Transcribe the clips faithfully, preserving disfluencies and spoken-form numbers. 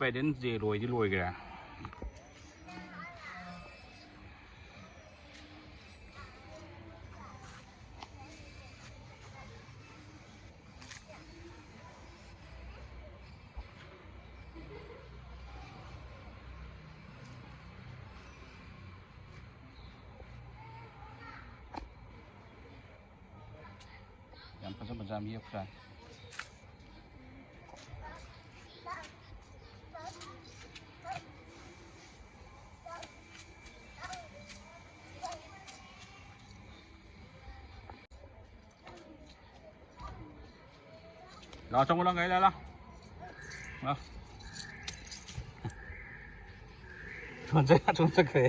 Parents Day ꯂꯣꯏꯗꯤ ꯂꯣꯏꯈ꯭ꯔꯦ꯫ ꯌꯥꯝ ꯐꯖ ꯐꯖꯕ ꯌꯦꯛꯄ ꯖꯥꯠꯅꯤ꯫ ꯂꯥꯛꯑꯣ, ꯆꯪꯉꯣ, ꯂꯥꯛꯑꯣ, ꯂꯥꯛꯑꯣ, ꯂꯥꯛꯑꯣ꯫ ꯂꯥꯛꯑꯣ꯫ ꯁꯣꯝ ꯆꯠ-, ꯁꯣꯝ ꯆꯠꯈ꯭ꯔꯦ꯫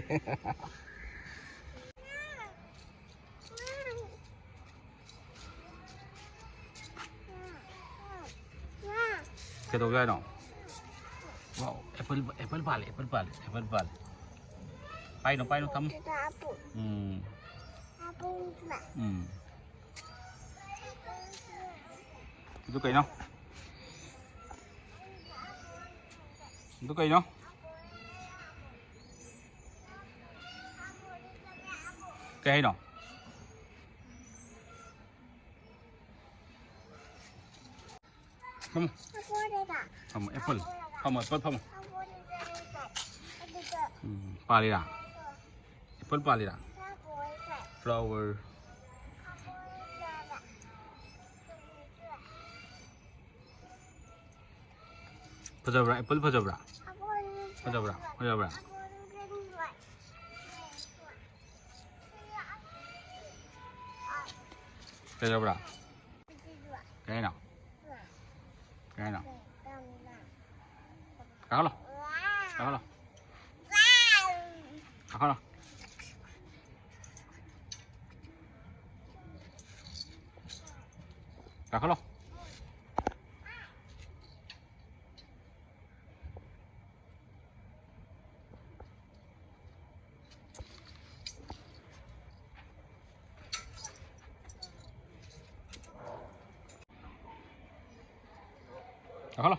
ꯀꯩꯗꯧꯒꯦ ꯍꯥꯏꯅꯣ? Wow, apple, apple ꯄꯥꯜꯂꯦ, apple ꯄꯥꯜꯂꯦ, apple ꯄꯥꯜꯂꯦ꯫ ꯄꯥꯏꯅꯨ, ꯄꯥꯏꯅꯨ, ꯊꯝꯃꯨ꯫ ꯎꯝ꯫ ꯎꯝ꯫ ꯑꯗꯨ ꯀꯩꯅꯣ? ꯑꯗꯨ ꯀꯩꯅꯣ? ꯀꯩ ꯍꯥꯏꯅꯣ? ꯐꯝꯃꯣ꯫ ꯐꯝꯃꯣ, apple꯫ ꯐꯝꯃꯣ, apple ꯐꯝꯃꯣ꯫ ꯎꯝ, ꯄꯥꯜꯂꯤꯔꯥ? Apple ꯄꯥꯜꯂꯤꯔꯥ? Flower꯫ ꯐꯖꯕ꯭ꯔꯥ? Apple ꯐꯖꯕ꯭ꯔꯥ? ꯐꯖꯕ꯭ꯔꯥ? ꯐꯖꯕ꯭ꯔꯥ? ꯐꯖꯕ꯭ꯔꯥ? ꯀꯩ ꯍꯥꯏꯅꯣ? ꯀꯩ ꯍꯥꯏꯅꯣ? ꯀꯥꯈꯠꯂꯣ꯫ ꯀꯥꯈꯠꯂꯣ꯫ ꯀꯥꯈꯠꯂꯣ꯫ ꯀꯥꯈꯠꯂꯣ꯫ ꯀꯥꯈꯠꯂꯣ꯫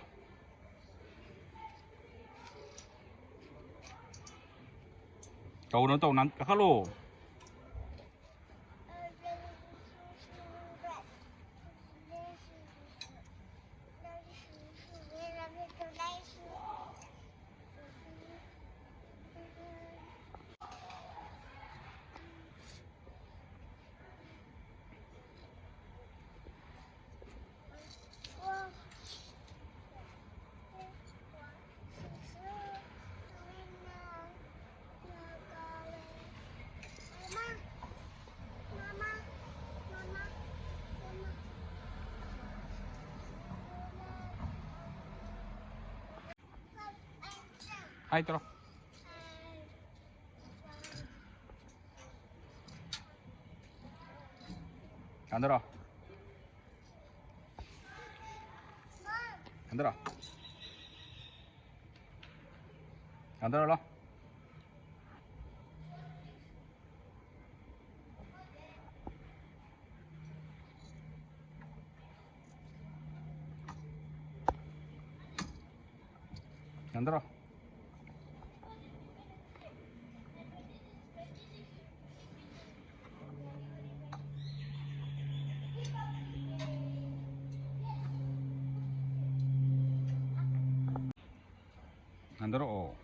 ꯇꯧꯅꯨ, ꯇꯧꯅꯨ, ꯀꯥꯈꯠꯂꯣ꯫ ꯍꯥꯏ ꯇꯧꯔꯣ꯫ ꯀꯥꯟꯗꯔꯣ꯫ ꯀꯥꯟꯗꯔꯣ꯫ ꯀꯥꯟꯗꯔꯣ ꯂꯥꯎ꯫ ꯀꯥꯟꯗꯔꯣ꯫ ꯀꯥꯟꯗꯔꯣ꯫